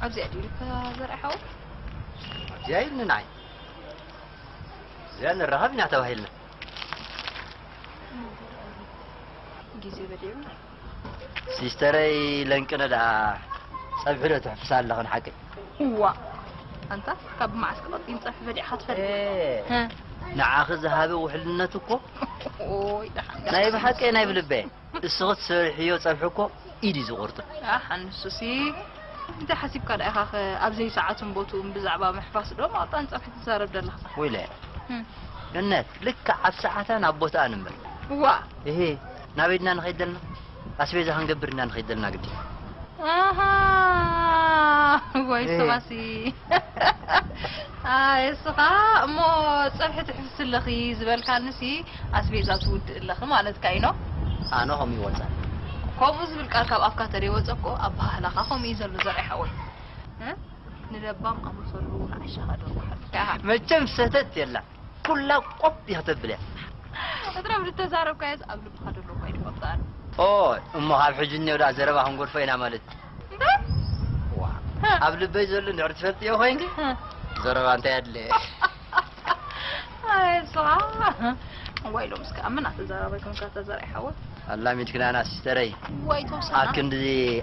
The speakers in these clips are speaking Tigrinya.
ኣብዚኣ ድዩ ልካ ዘርኣይ ሓወይ? ኣብዚኣ ኢልኒ ንዓይ። እዚኣ ንራኸብ ኢና ተባሂልና። ግዜ በዲዑ። ሲስተረይ ለንቅነ ደኣ ጸብሒ ዶ ትሕፍሳ ኣለኽን ሓቂ? እዋ ኣንታ ካብ መዓስ ቀጢን ጸብሒ በዲዕካ ትፈልጥ? ንዓኺ ዝሃበ ውሕልነት እኮ ኦይ ደሓን ናይ ብሓቂ ናይ ብልበ እስኺ ትሰርሕዮ ጸብሒ እኮ ኢድ እዩ ዝቆርጡ። ኣሓ ንሱሲ እንታይ ሓሲብካ ደኣ ኢኻ ኸ ኣብ ዘይሰዓቱን ቦትኡን ብዛዕባ ምሕፋስ ዶ ማውጣን ጸብሒ ትዛረብ ዘለኻ? ወይለ እም። ገነት ልክዕ ኣብ ሰዓታ ናብ ቦታኣ ንበር። እዋ እሄ ናበይ ድና ንኸይድ ዘለና? ኣስቤዛ ክንገብር ድና ንኸይድ ዘለና ግዲ። ኣሃ ወይ እም። ሰባሲ ኣይ እስኻ እሞ ጸብሒ ትሕፍስ ኣለኺ ዝበልካንሲ ኣስቤዛ ትውድእ ኣለኺ ማለትካ እዩ ኖ? ኣነ ከምኡ ይወጻ። ከምኡ ዝብል ቃል ካብ ኣፍካ ተደይወጸ እኮ ኣበሃህላኻ ከምኡ እዩ ዘሎ ዘርኣይ ሓወይ። እ? ንለባም ኣመሰሉ ንዓሻኻ ደርጉሓልካ። መቸም ሰተት የላ ኩላ ቆብ ይኽተብልያ። እጥረብ ዝተዛረብካዮስ ኣብ ልብኻ ዘሎ እኳ ይድፈብጣል። ኦ እሞ ካብ ሕጂ እኒኦ ደኣ ዘረባ ክንጎድፎ ኢና ማለት እዩ። እንታይ? ዋ ኣብ ልበይ ዘሎ እንድሕር ትፈልጥዮ ኮይንኪ ዘረባ እንታይ ኣድለ? ኣይ ስኻ ዋይ ሎም እስከ ኣብ መን ኣተዘራረብኩም ከ ተዘርኣይ ሓወ? ኣላሚድክናና ሲስተረይ ዋይ ተወሰና ኣብ ክንዲ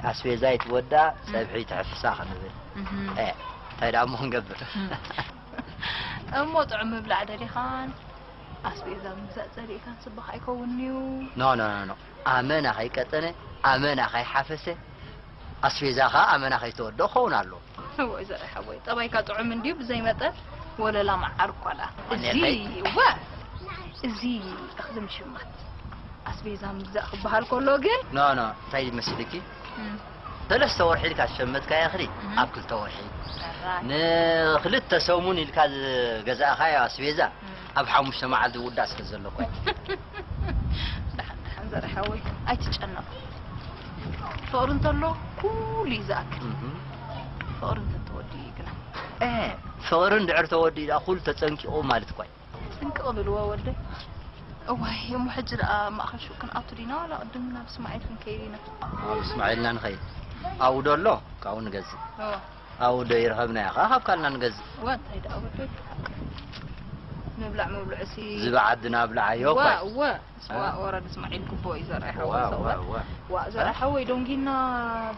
ኣስቤዛ ይትወዳ ጸብሒ ትሕፍሳ ክንብል እህ። እ እንታይ ደኣ እሞ ክንገብር? እሞ ጥዑም ምብላዕ ደሊኻን ኣስቤዛ ምግዛእ ጸሊእካን ጽባሕ ኣይከውን እዩ። ኖ ኖ ኖ ኖ ኣመና ከይቀጠነ ኣመና ከይሓፈሰ ኣስቤዛኻ ኣመና ከይተወድኦ ክኸውን ኣለዎ። ወይ ዘርኣይ ሓወይ ጠባይካ ጥዑም እንድዩ ብዘይ መጠን ወለላ መዓር እኳ ደኣ። እዚ ኣሜን። ወ እዚ እኽሊ ምሽማት ኣስቤዛ ምግዛእ ክበሃል ከሎ ግን ኖ ኖ እንታይ መሲልኪ እም፣ ሰለስተ ወርሒ ኢልካ ዝሸመትካዮ እኽሊ እም። ኣብ ክልተ ወርሒ ሰራይ። ንክልተ ሰሙን ኢልካ ዝገዛእካዮ ኣስቤዛ እም። ኣብ ሓሙሽተ መዓልቲ ዝውዳእ ስለ ዘሎ እኮ እዩ። ደሓን ደሓን ዘርኣይ ሓወይ ኣይትጨነቕ። ፍቕሪ እንተሎ ኩሉ እዩ ዝኣክል። እህ። ፍቕሪ እንተተወዲኡ እዩ ግና እ ፍቕሪ እንድሕር ተወዲኡ ደኣ ኩሉ ተጸንቂቑ ማለት እኳ እዩ። ጥንቅቕ በልዎ ወደይ። እዋይ እሞ ሕጂ ደኣ ማእኸል ሹቕ ክንኣቱ ዲና ዋላ ቅድም ናብ እስማዒል ክንከይድ ኢና? ኣብ እስማዒልና ንኸይድ ኣብኡ ዶ ኣሎ ካብኡ ንገዝእ እወ ኣብኡ ዶ ይረኸብናዮ ኸዓ ካብ ካልና ንገዝእ እወ እንታይ ደኣ ወደይ ምብላዕ መብልዑሲ ዝብዓ ዓድና ኣብልዓዮ እወ እኳ እወ ስዋ አ? ወረድ እስማዒል ግቦ እዩ ዘርኣይ ሓወይ እወ፣ ሰውራ እወ፣ እወ። ዋ ዘርኣይ ሓወይ ደንጊና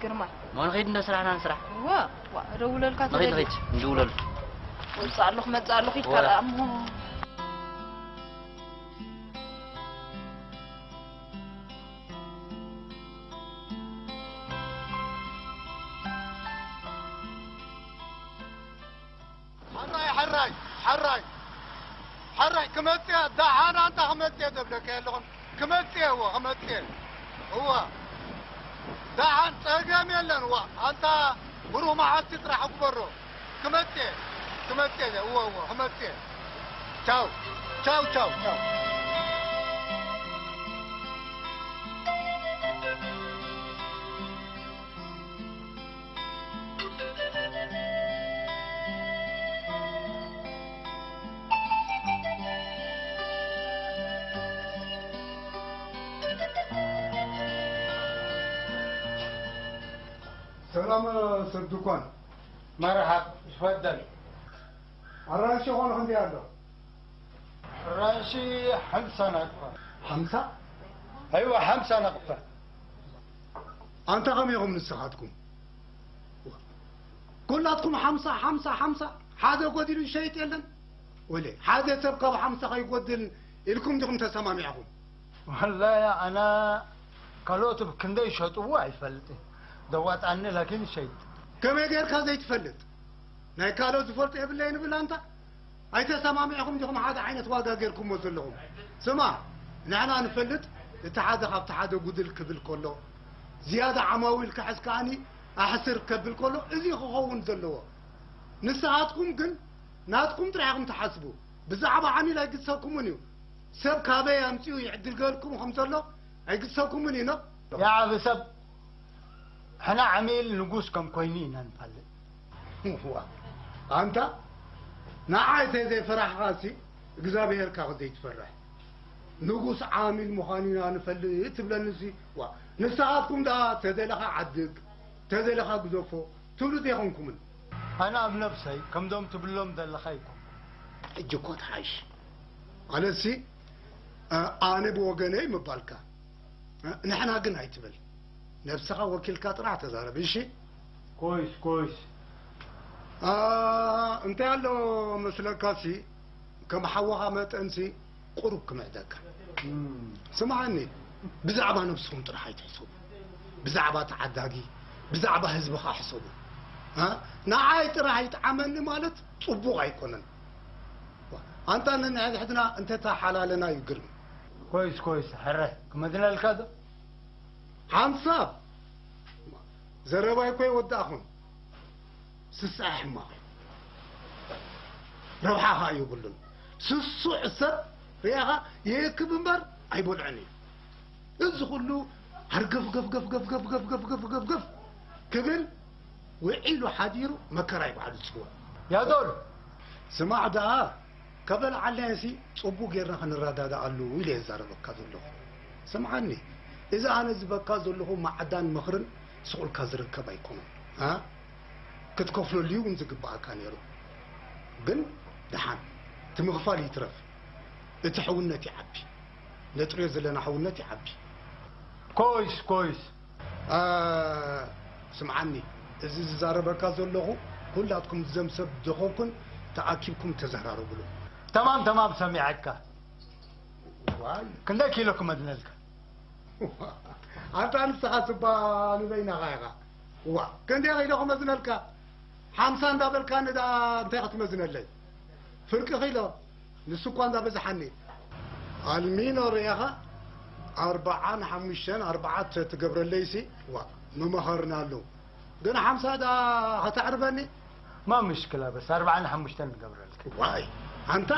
ግርማይ ሞ ንኸይድ እንዶ ስራሕና ንስራሕ እወ ዋ ደውለልካ ንኸይድ ተደልዩ ንኸይድ ንድውለሉ ወፅእ ኣለኹ መፅእ ኣለኹ ኢልካ እወ። ደኣ እሞ ሕራይ ሕራይ ሕራይ ሕራይ ክመጽእ እየ። ደሓን ኣንታ ክመጽእ እየ ዘብለካ የለኹን። ክመጽእ እየ፣ እወ ክመጽእ እየ። እወ ደሓን ጸገም የለን። እወ ኣንታ ብሩህ መዓልቲ ጥራሕ ግበሮ። ክመጽእ እየ፣ ክመጽእ እየ። እወ እወ ክመጽእ እየ። ቻው ቻው ቻው ቻው። ሰላም ሰብ ድኳን። መርሓብ፣ ይፈደል። ኣራንሺ ኾነ ክንደይ ኣሎ? ኣራንሺ ሓምሳ ናቕፋ። ሓምሳ? ኣይዋ ሓምሳ ናቕፋ። ኣንታ ከመይ ኢኹም ንስኻትኩም? ኩላትኩም ሓምሳ ሓምሳ ሓምሳ፣ ሓደ ጎዲሉ ዝሸይጥ የለን። ወለ ሓደ ሰብ ካብ ሓምሳ ከይጎድል ኢልኩም ዲኹም ተሰማሚዕኹም? ወላሂ ኣነ ካልኦት ብክንደይ ይሸጥዎ ኣይፈልጥን። ዘዋጣኒ ላኪን ይሸይጥ። ከመይ ጌርካ ዘይትፈልጥ? ናይ ካልኦት ዝፈልጦ የብለይን ብል ኣንታ። ኣይተሰማሚዕኹም ዲኹም ሓደ ዓይነት ዋጋ ጌርኩሞ ዘለኹም? ስማዕ፣ ንሕና ንፈልጥ እቲ ሓደ ካብቲ ሓደ ጉድል ክብል ከሎ፣ ዝያዳ ዓማዊል ክሕዝ ከኣኒ ኣሕስር ከብል ከሎ፣ እዚ ክኸውን ዘለዎ። ንስኻትኩም ግን ናትኩም ጥራሕ ኢኹም ትሓስቡ። ብዛዕባ ዓሚል ኣይግድሰኩምን እዩ። ሰብ ካበይ ኣምጺኡ ይዕድልገልኩም ከም ዘሎ ኣይግድሰኩምን እዩ። ኖ የዓቢ ሰብ ሕና ዓሚል ንጉስ ከም ኮይኑ ኢና ንፈልጥ። ዋ፣ ኣንታ ንዓይ ተዘይፈራሕኻሲ እግዚኣብሄርካ ዘይትፈርሕ። ንጉስ ዓሚል ምዃኑ ኢና ንፈልጥ ትብለኒሲ፣ ዋ፣ ንስኻትኩም ደኣ ተደለኻ ዓድግ፣ ተደለኻ ግዘፎ፣ ትብሉ ዘይኮንኩምን። ኣነ ኣብ ነብሰይ ከምዞም ትብሎም ዘለኻ ኣይኮንኩን። ሕጂ እኮ ትሓይሽ። ኣነሲ፣ እ፣ ኣነ ብወገነይ ምባልካ፣ እ፣ ንሕና ግን ኣይትበል። ነብስኻ ወኪልካ ጥራሕ ተዛረብ፣ እሺ? ኮይስ፣ ኮይስ። እ፣ እንታይ ኣሎ መስለካሲ፣ ከም ሓወኻ መጠንሲ ቁሩብ ክምዕደካ። እም። ስምዓኒ፣ ብዛዕባ ነብስኹም ጥራሕ ኣይትሕሰቡ። ብዛዕባ ተዓዳጊ፣ ብዛዕባ ህዝብኻ ሕሰቡ። እ፣ ንዓይ ጥራሕ ይጥዓመኒ ማለት ጽቡቕ ኣይኮነን። ኣንታ ነንሕድሕድና እንተተሓላለና እዩ ግርም። ኮይስ፣ ኮይስ፣ ሕረ፣ ክመዝነልካ ዶ? ሓንሳብ ዘረባይ እኮ ይወዳእኹን። ስስዐ ሕማቕ እዩ። ረብሓ ኸኣ የብሉን። ስሱዕ ሰብ ርኢኻ የእክብ እምበር ኣይበልዖን እዩ። እዚ ኹሉ ሃርገፍገፍገፍገፍገፍገፍገፍገፍገፍገፍ ክብል ውዒሉ ሓዲሩ መከራ እዩ ባዕሉ ዝጽውዕ። ያዶል! ስማዕ ደኣ፣ ከበልዓልናዮሲ ጽቡቕ ጌርና ክንረዳድኣሉ ኢለ እየ ዝዛረበካ ዘለኹ። ስምዓኒ፣ እዚ ኣነ ዝበካ ዘለኹ ማዕዳን ምኽርን ስቕ ኢልካ ዝርከብ ኣይኮነን። ኣ? ክትከፍለሉ እውን ዝግብኣካ ነይሩ። ግን ደሓን፣ እቲ ምኽፋል ይትረፍ፣ እቲ ሕውነት ይዓቢ። ነጥርዮ ዘለና ሕውነት ይዓቢ። ኮይስ፣ ኮይስ። ኣ፣ ስምዓኒ፣ እዚ ዝዛረበካ ዘለኹ፣ ኩላትኩም ዘም ሰብ ዝኾንኩን ተኣኪብኩም ተዘራረብሉ። ተማም፣ ተማም፣ ሰሚዐካ። ዋይ። ክንደይ ኪሎ ክመዝነልካ? ኣንታ ንስኻ ስባ ንበይናኻ ኢኻ። ዋ፣ ክንደይ ኪሎ ክመዝነልካ? ሓምሳ እንዳበልካኒ ደኣ እንታይ ክትመዝነለይ? ፍርቂ ኪሎ? ንሱ እኳ እንዳበዝሓኒ። ኣልሚኖ ርኢኻ ኣርብዓን ሓሙሽተን ኣርባዓተ ትገብረለይሲ፣ ዋ፣ ምመኸርና ኣለዉ። ግን ሓምሳ ደኣ ከተዕርበኒ? ما مشكلة، بس أربعة خمسة نقبرلك. ዋይ፣ ኣንታ፣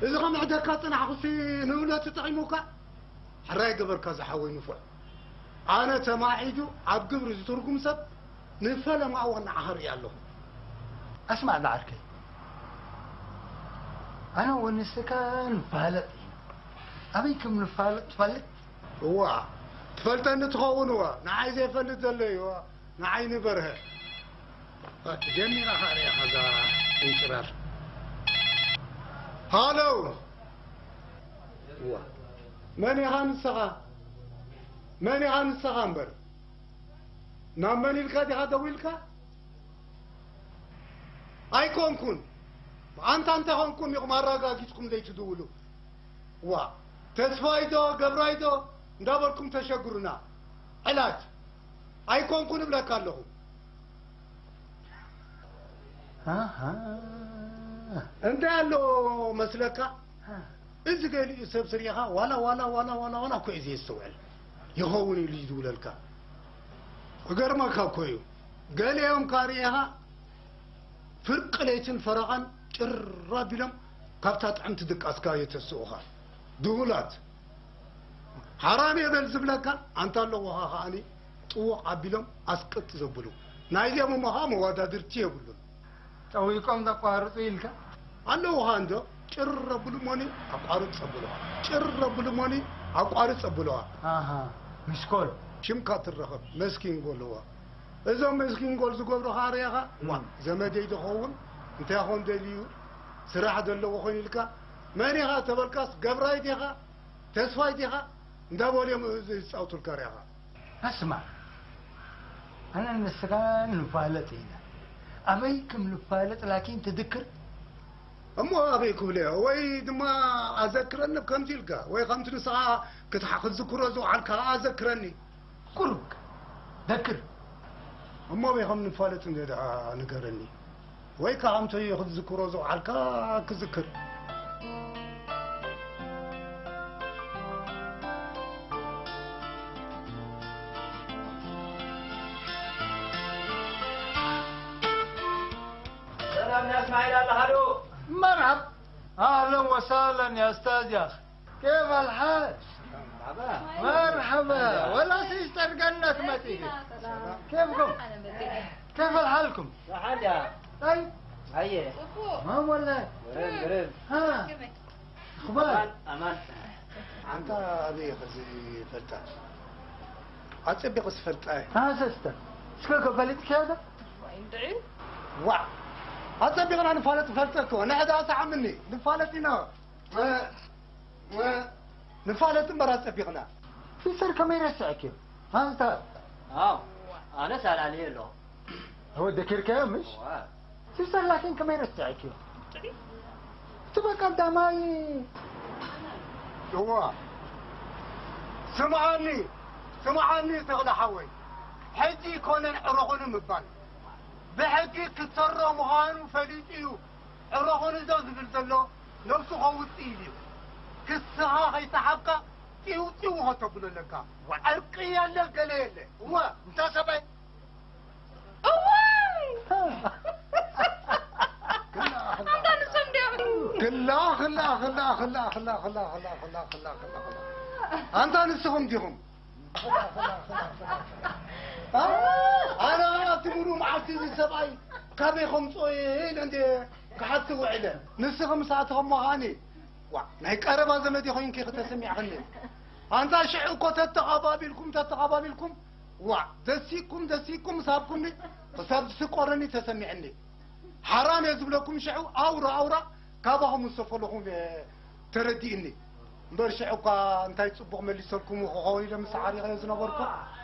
እዚ ኸምዕደካ ጽናሕኩሲ ንእውነት ተጠቒሙካ? ሕራይ ገበርካ ዝሓወይ ንፉዕ። ኣነ ተማዒዱ ኣብ ግብሪ ዝትርጉም ሰብ ንፈለማ እዋን ንዓኻ ርኢ ኣለኹ። ኣስማዕ ዳዓርከይ፣ ኣነ ወንስካ ንፋለጥ ኢና። ኣበይ ከም ንፋለጥ ትፈልጥ? እዋ፣ ትፈልጠኒ ትኸውን እዋ፣ ንዓይ ዘይፈልጥ ዘሎ እዩ እዋ፣ ንዓይ ንበርሀ። ጀሚራ ኸኣ ርኢኻ እዛ ቅንጭራር። ሃሎ! እዋ፣ መን ኢኻ ንስኻ? መን ኢኻ ንስኻ እምበር? ናብ መን ኢልካ ዲኻ ደዊልካ? ኣይኮንኩን። ኣንታ እንተኾንኩም ኢኹም ኣረጋጊጽኩም ዘይትድውሉ። ዋ፣ ተስፋይዶ፣ ገብራይዶ እንዳበልኩም ተሸግሩና። ዕላት። ኣይኮንኩን እብለካ ኣለኹ። ኣሃ። እንታይ ኣሎ መስለካ? እዚ ገሊኡ ሰብ ስሪኻ ዋላ፣ ዋላ፣ ዋላ፣ ዋላ፣ ዋላ እኮ እዩ ዘየስተውዕል። ይኸውን ኢሉ እዩ ዝውለልካ። ክገርመካ እኮ እዩ። ገሊኦም ካርኤኻ ፍርቂ ለይትን ፈረቓን ጭር ኣቢሎም ካብታ ጥዕምቲ ድቃስካ የተስኡኻ። ድሁላት። ሓራም እየ በል ዝብለካ ኣንታ ኣለዎኻ ከኣኒ ጥውቕ ኣቢሎም ኣስቅጥ ዘብሉ። ናይዚኦም እሞ ኸኣ መወዳድርቲ የብሉን። ጠዊቆም ዘቋርጹ ኢልካ? ኣለውኻ እንዶ፣ ጭር ኣብሉ እሞኒ ኣቋርጽ ኣብልዋ፣ ጭር ኣብሉ እሞኒ ኣቋርጽ ኣብልዋ። ኣሃ፣ ሚስኮል። ሽምካ ትረኸብ፣ መስኪን ጎልዋ። እዞም መስኪን ጎል ዝገብሩ ኸኣ ርኢኻ? ዋ፣ እም። ዘመደይ ዝኸውን እንታይ ኾን ደልዩ? ስራሕ ዘለዎ ኾይኑ ኢልካ? መን ኢኻ ተበልካስ ገብራይ ዲኻ? ተስፋይ ዲኻ? እንዳበሉ እዮም ዝጻወቱልካ ርኢኻ። ኣስማዕ፣ ኣነ ንስኻ ንፋለጥ ኢና። ኣበይ ከም ንፋለጥ ላኪን ትድክር? እሞ ኣበይ ክብለዮ? ወይ ድማ ኣዘክረኒ ከምዚ ኢልካ፣ ወይ ከምቲ ንስኻ ክትሓ-፣ ክትዝክሮ ዝውዓልካ ኣዘክረኒ። ቁሩብ ደክር። እሞ ኣበይ ከም ንፋለጥ እንደ ደኣ ንገረኒ። ወይ ከኣ ከምቲ ክትዝክሮ ዝውዓልካ ክዝክር። ሰላም ያ እስማዒል ኣለኻ ዶ? مرحب. أهلا وسهلا يا أستاذ يا أخي. كيف الحال؟ مرحبا. مرحبا. ولا سيستر جنة متي. كيفكم؟ كيف حالكم؟ صحة يا. طيب. هيا. ما ولا. قريب قريب. ها. أخبار؟ أمان. ኣንታ ኣበይ ኢኻ እዚ ፈልጣ? ኣጸቢቑ ዝፈልጣ እየ። ها سيستر. እስከ ፈሊጥክያ ዶ? እንድዒ። ዋዕ! ኣጸቢቕና ንፋለጥ ፈልጠ እኮ። ንሕዳ ሰዓምኒ። ንፋለጥ ኢና። ንፋለጥ እምበር ኣጸቢቕና። ሲስተር ከመይ ረስዐኪ? ኣንታ ኣው፣ ኣነ ሳላልየ ኣለኹ። ወደ ኪርከዮ ምሽ? እዋ። ሲስተር ላኪን ከመይ ረስዐኪ? ጥዒ። እቲ በቀዳማይ። እዋ። ስምዓኒ፣ ስምዓኒ ተኽለ ሓወይ። ሕጂ ይኮነን ዕረኹኒ ምባል። ብሕጊ ክሰሮ ምዃኑ ፈሊጡ እዩ። ዕረኹኒ ዶ ዝብል ዘሎ ነብሱ ከውጽእ ኢሉ እዩ። ክስኻ ከይሰሓብካ ጢው ጢው ከተብሎ ኣለካ። ዕርቂ የለ ገለ የለ። እወ፣ እንታ ሰበይ። እዋይ! ኣንታ ንሶም ድዮም? ክላ፣ ክላ፣ ክላ፣ ክላ፣ ክላ፣ ክላ፣ ክላ፣ ክላ፣ ክላ፣ ክላ፣ ክላ። ኣንታ ንስኹም ዲኹም? ኣ-፣ ኣነ ኸኣ እቲ ምሉእ መዓልቲ እዚ ሰብኣይ ካበይ ከምጽኦ እየ ኢለ እንደ ክሓስብ ውዒለ። ንስኺ ምስ ኣተኹሞ ኸኣኒ፣ ዋ፣ ናይ ቀረባ ዘመድ ኮይንኪ ክተሰሚዕኽኒ። ኣንታ ሽዑ እኮ ተተቐባቢልኩም፣ ተተቐባቢልኩም፣ ዋ፣ ደሲኩም፣ ደሲኩም ምስ ሃብኩምኒ፣ ክሳብ ዝስቆረኒ ተሰሚዕኒ። ሓራም እየ ዝብለኩም ሽዑ ኣውራ ኣውራ ካባኹም ዝሰፈለኹም እየ ተረዲእኒ። እምበር ሽዑ እኳ እንታይ ጽቡቕ መሊሰልኩም ክኸውን ኢለ ምስ ሓሪቐዮ ዝነበርኩ።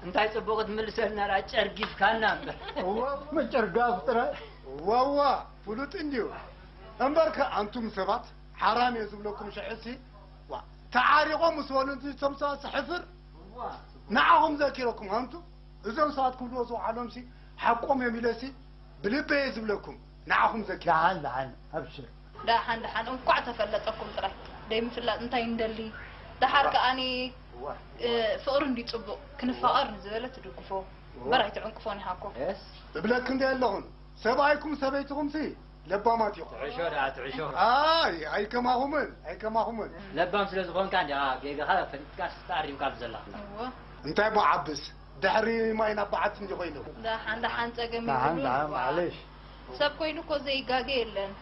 እንታይ ጽቡቕ ትምልሰልና ደኣ ጨርጊፍካና እምበር። እወ፣ መጨርጋፍ ጥራይ። እወ፣ እወ፣ ፍሉጥ እንድዩ። እምበርከ ኣንቱም ሰባት ሓራም እየ ዝብለኩም ሽዑሲ፣ ዋ፣ ተዓሪቖም ምስ በሉ እቶም ሰባት ሕፍር። ንዓኹም ዘኪረኩም ኣንቱ። እዞም ሰባት ክብልዎ ዝወዓሎምሲ ሓቆም እዮም ኢለሲ ብልበይ እየ ዝብለኩም፣ ንዓኹም ዘኪረ። ደሓን፣ ደሓን፣ ኣብሽር። ደሓን፣ ደሓን፣ እንኳዕ ተፈለጠኩም ጥራይ። ደይምፍላጥ እንታይ እንደሊ። ደሓር ከኣኒ፣ እዋ። እ፣ ፍቕሪ እንዲ ጽቡቕ፣ ክንፋቐር ንዝበለ ትድግፎ። እዋ። እምበር ኣይትዕንቅፎን ኢኻ እኮ። የስ። እብለኪ እንዲ ኣለኹን፣ ሰብኣይኩም ሰበይትኹምሲ ለባማት ኢኹም። ትዕሾ ደኣ፣ ትዕሾ። ኣይ፣ ኣይከማኹምን፣ ኣይከማኹምን። ለባም ስለ ዝኾንካ እንዲኻ ጌጋኻ ፈሊጥካ ተኣሪምካሉ ዘለኻ። እዋ። እንታይ እሞ ዓብስ፣ ድሕሪ ማይ ናብ በዓቲ እንዲ ኮይኑ። ደሓን፣ ደሓን፣ ጸገም ደሓን፣ የብሉን። ደሓን፣ እዋ። ማዕለሽ። ሰብ ኮይኑ እኮ ዘይጋገ የለን።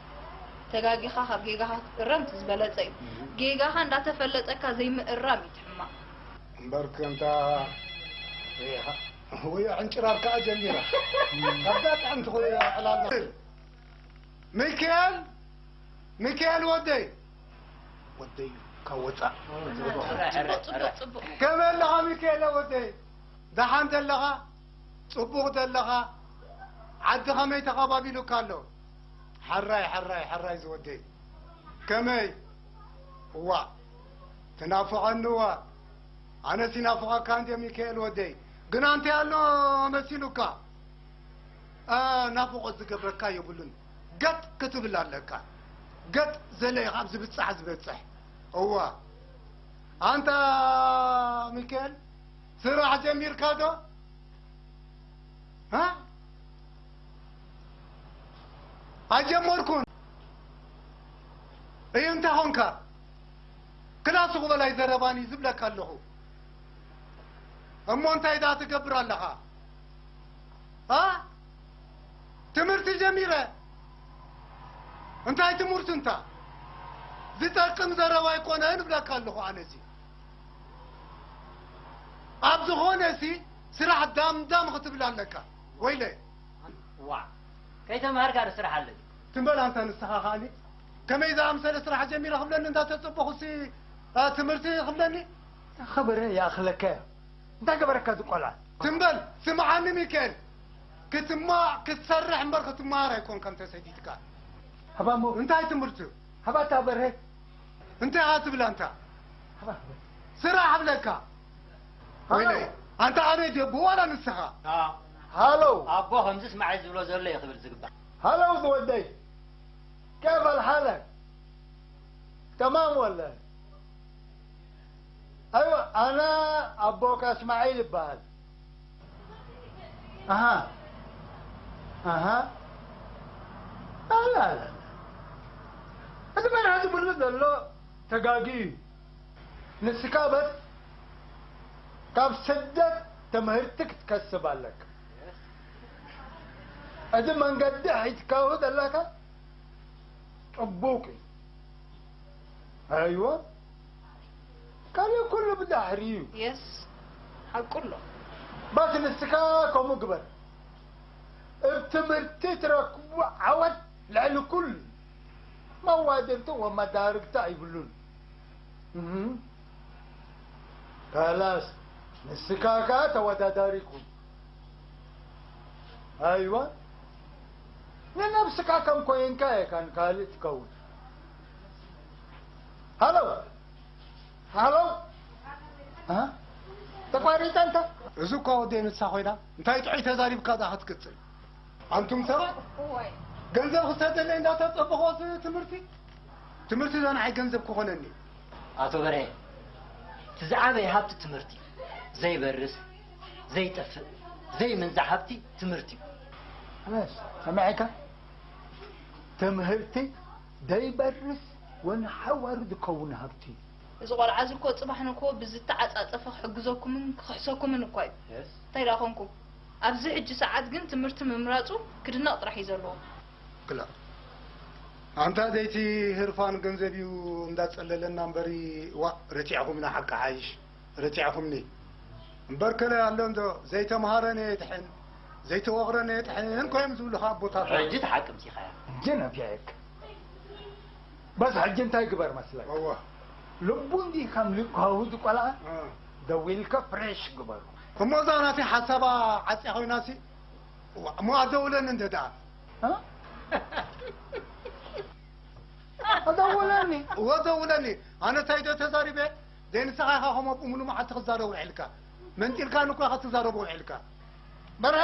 ተጋጊኻ ካብ ጌጋኻ ክትእረም እቲ ዝበለጸ እዩ። እህ። ጌጋኻ እንዳተፈለጠካ ዘይምእራም እዩ እቲ ሕማቕ። እምበር ከምታ ወይ ዕንጭራር ከኣ ጀሚራ። ካብዛ ጥዕምቲ ኮይና ዕላልና። ሚካኤል፣ ሚካኤል ወደይ። ወደይ ካብ ወጻእ። ጽቡቕ፣ ጽቡቕ፣ ጽቡቕ። ከመይ ኣለኻ ሚካኤል ወደይ? ደሓን ደለኻ? ጽቡቕ ደለኻ? ዓዲ ከመይ ተኸባቢሉካ ኣሎ? ሕራይ፣ ሕራይ፣ ሕራይ ዝወደይ። ከመይ? እዋእ፣ ትናፍቐኒ እዋ። ኣነስ ይናፍቐካ እንድየ ሚካኤል ወደይ። ግና እንታይ ኣሎ መሲሉካ? እ፣ ናፍቖት ዝገብረካ የብሉን። ገጥ ክትብል ኣለካ። ገጥ ዘለ ኢኻ ኣብ ዝብጻሕ ዝበጽሕ። እዋ። ኣንታ ሚካኤል፣ ስራሕ ጀሚርካ ዶ? ሃ? ኣጀመርኩን። እዩ እንታይ ኾንካ? ክላስ ኹ በላይ ዘረባኒ ዝብለካ ኣለኹ። እሞ እንታይ ደኣ ትገብር ኣለኻ? ኣ? ትምህርቲ ጀሚረ። እንታይ ትምህርቲ እንታ? ዝጠቅም ዘረባ ኣይኮነን እብለካ ኣለኹ ኣነ እዚ። ኣብ ዝኾነ ሲ ስራሕ ዳም ዳም ክትብል ኣለካ። ወይለ። ዋ፣ ከይተማሃርካ ዶ ስራሕ ኣለኒ? ትም በል ኣንታ ንስኻ ከኣኒ። ከመይ ዝኣምሰለ ስራሕ ጀሚረ ክብለኒ እንዳተጸበኹ ሲ፣ ኣ፣ ትምህርቲ ክብለኒ? ኸበረ ይኣኽለካ እዩ። እንታይ ገበረካ እዚ ቆልዓ? ትም በል፣ ስምዓኒ ሚካኤል። ክትማ-፣ ክትሰርሕ እምበር ክትመሃር ኣይኮንካን ተሰዲድካ። ሃባሞ። እንታይ ትምህርቲ? ሃባታ በርሄ። እንታይ ኢኻ ትብል ኣንታ? ሃባ። ስራሕ እብለካ። ሃሎ። ወይለይ፣ ኣንታ ኣበይ ጀቡ ዋላ ንስኻ? ኣዎ። ሃሎ። ኣቦ ከምዚ ስማዓይ ዝብሎ ዘሎ እዩ ክብል ዝግባእ። ሃሎ ዝወደይ። كيف الحال؟ تمام ولا؟ ኣይወ፣ ኣነ ኣቦካ እስማዒል ይበሃል። ኣሃ፣ ኣሃ። ኣላ፣ ኣላ፣ ኣላ። እቲ መርሃ ዝብሉ ዘሎ ተጋጊ እዩ። ንስካ በት ካብ ስደት ተምህርቲ ክትከስብ ኣለካ። እዚ መንገዲ ሒዝካዎ ዘለካ ጽቡቅ እዩ። ኣይወ፣ ካልእ ኩሉ ብዳሕሪ እዩ። የስ፣ ሓቁ ኣሎ። ባስ ንስካ ከምኡ ግበር። እብ ትምህርቲ ትረክቡ ዓወት ልዕሊ ኩሉ መዋድርትን ወመዳርግታ ኣይብሉን። እህ። ካላስ ንስካ ከኣ ተወዳዳሪ ኩን። ኣይዋ፣ ንነብስካ ከም ኮይንካ እየ ካን ካልእ ትከውን። ሃሎ፣ ሃሎ። እ? ተቋሪጠ እንተ? እዚ እኳ ወደይ ንሳ ኮይና፣ እንታይ ጥዑይ ተዛሪብካ ደኣ ክትቅጽል? ኣንቱም ሰባት፣ እዋይ። ገንዘብ ክሰደለይ እንዳተጸበኹ እዚ ትምህርቲ፣ ትምህርቲ ዶ ንዓይ ገንዘብ ክኾነኒ? ኣቶ በርሀ፣ እቲ ዝዓበየ ሃብቲ ትምህርቲ፣ ዘይበርስ፣ ዘይጠፍእ፣ ዘይምንዛዕ ሃብቲ ትምህርቲ እዩ። ኣነስ፣ ሰሚዐካ? ትምህርቲ ደይበርስ ወንሓዋሩ ዝከውን ሃብቲ። እዚ ቆልዓ እዚ እኮ ጽባሕ ንግሆ ብዝተዓጻጸፈ ክሕግዘኩምን ክኽሕሰኩምን እኳ እዩ። የስ። እንታይ ደኣ ኮንኩም? ኣብዚ ሕጂ ሰዓት ግን ትምህርቲ ምምራጹ ክድነቕ ጥራሕ እዩ ዘለዎ። ክላ። ኣንታ ዘይቲ ህርፋን ገንዘብ እዩ እንዳጸለለና እምበሪ፣ ዋ፣ ረቲዕኹምና ሓቂ ሓይሽ፣ ረቲዕኹምኒ። እምበር ከለ ኣሎ እንዶ ዘይተምሃረነ የድሕን፣ ዘይተወቕረነ የድሕን እኮ እዮም ዝብሉኻ ኣቦታትና። ሕጂ ተሓቅምቲ ኢኻ። ሕጂ ነፊዐክ። በስ ሕጂ እንታይ ግበር መስለካ? እወ። ልቡ እንዲ ከም ልኳሁ ዝቆልዓ እ። ደዊልካ ፍሬሽ ግበሩ። እሞ እዛ ናተይ ሓሳባ ዓጽያ ኮይናሲ፣ እዋ፣ እሞ ኣደውለኒ እንተ ደኣ። እ? ኣደውለኒ። እወ፣ ደውለኒ። ኣነ እንታይ ዶ ተዛሪበ? ደይ ንስኻ ኢኻ ከምኡ ብምሉእ መዓልቲ ክትዛረብ ውዒልካ። መንጢልካ ንኮ ኢኻ ትዛረብ ውዒልካ። በርሀ!